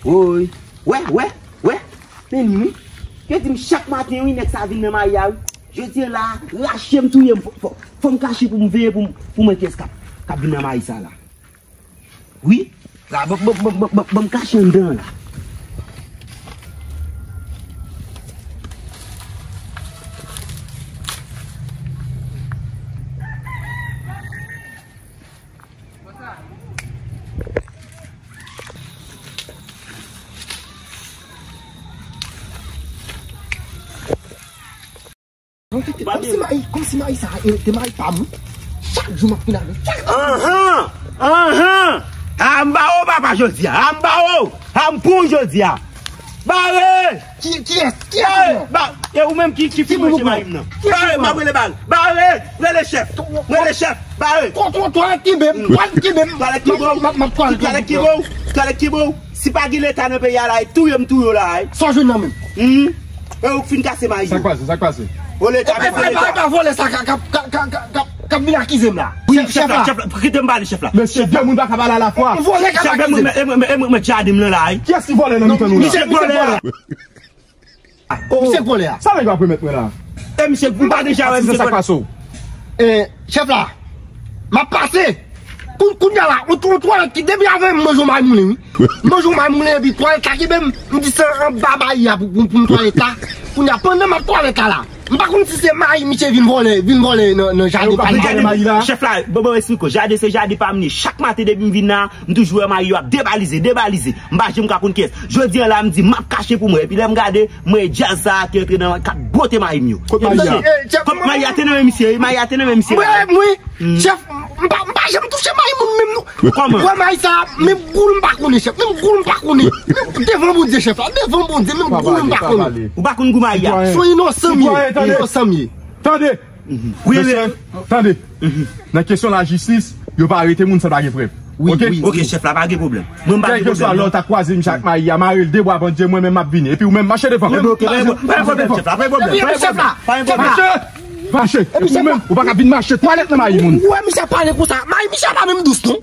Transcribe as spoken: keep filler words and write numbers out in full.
Woy. Wè, wè, wè. Men li wi. Yo di m chak maten wi, nèg sa vin nan mayi a wi. Jodi a la, rache m, touye m. Fò, fò, fò m kache pou m veye pou m, pou m wè kiyès k ap, k ap vin nan mayi sa la. Wi. La, ban, ban, ban m kache anndan an la. Kòmsi mayi, kòmsi mayi sa, e, te mayi pa m. Chak jou m ap fin avè l. Chak jou. Anhan! Anhan! A m ba ou, papa, jodi a. A m ba ou! A m pou jodi a. Bare! Ki, kiyès? Kiyès? Bare! Ba, e ou menm ki, ki fin manche mayi m nan. Bare, m ap rele bare. Bare! Rele chèf. Rele chèf. Bare! Twalèt ki bè m. Twalèt ki bè m. Twalèt ki bè w. M ap, m ap twalèt. Twalèt ki bè w. Twalèt ki bè w. Si pa gen Leta nan peyi a la, e touye m touye w la, e. Sa w jwenn nan men m? Hmm. E ou k fin kase mayi yo. Sa k pase? Sa k pase? O Leta, e, e, e, e, e pa vòlè sa k ap, k ap, k ap vin akize m la. Wi, chèf la, chèf la, kite m pale, chèf la. Mesye, de moun pa ka pale alafwa. Vòlè k ap akize m. E, e, e, e, e, e, jardin m nan la, e. Kiyès ki vòlè nan mitan nou la? Misye vòlè a. Oh, misye k vòlè a. Sa nèg yo ap remèt mwen la? E misye, ou pa deja wè misye vòlè? Sa k pase w? E, chèf la, m ap pase. Koun-, kounye a la, ou, ou twalèt ki depi avè m manje yon mayi moulen, wi. Manje yon mayi moulen, epi twalèt la kenbe m, m di se anba mayi a pou, pou, pou m twalèt la. Kounye a, pandan m ap twalèt la la, m pa konn si se mayi misye vin vòlè, vin vòlè nan, nan jaden pa m. Chèf la, bon, bon, esplike w. Jaden se jaden pa m li. Chak maten depi m vin la, m toujou wè mayi yo ap debalize, debalize. M pa janm ka konn kiyès. Jodi a la, m di, m ap kache pou mwen. Epi lè m gade, m wè djaz sa a ki antre nan, k ap bwote mayi m yo. Kot mayi a? Kot mayi a te nan men misye, mayi a te nan men misye. Mwen, mwen, chèf, m pa, m pa janm touche mayi moun menm, non. Kòman? Wè mayi sa a, menm goul m pa konnen, chèf. Menm goul m pa konnen. Menm devan Bondye, chèf la. Devan Bondye, menm goul m pa konnen. Ou pa konn gou mayi a? Se yon inosan m ye. Inosan m ye. Tande! Wi, mesye, tande. Nan kesyon lajistis, yo pa arete moun san pa gen prèv. Wi, wi, wi, chèf la, pa gen pwoblèm. Mwen, m pa gen pwoblèm. Kèlkeswa lè w ta kwaze misye ak mayi a, mare l de bwa, Bondye, mwen menm m ap vini. Epi ou menm, mache devan. Ok, pa gen pwoblèm, chèf la, pa gen pwoblèm, pa gen pwoblèm. Chèf la, pa gen pwoblèm. Mache! Mache! Epi ou menm, ou pa ka vin mache twalèt nan mayi moun. Ou wè misye ap pale konsa, mayi misye pa menm dous, non.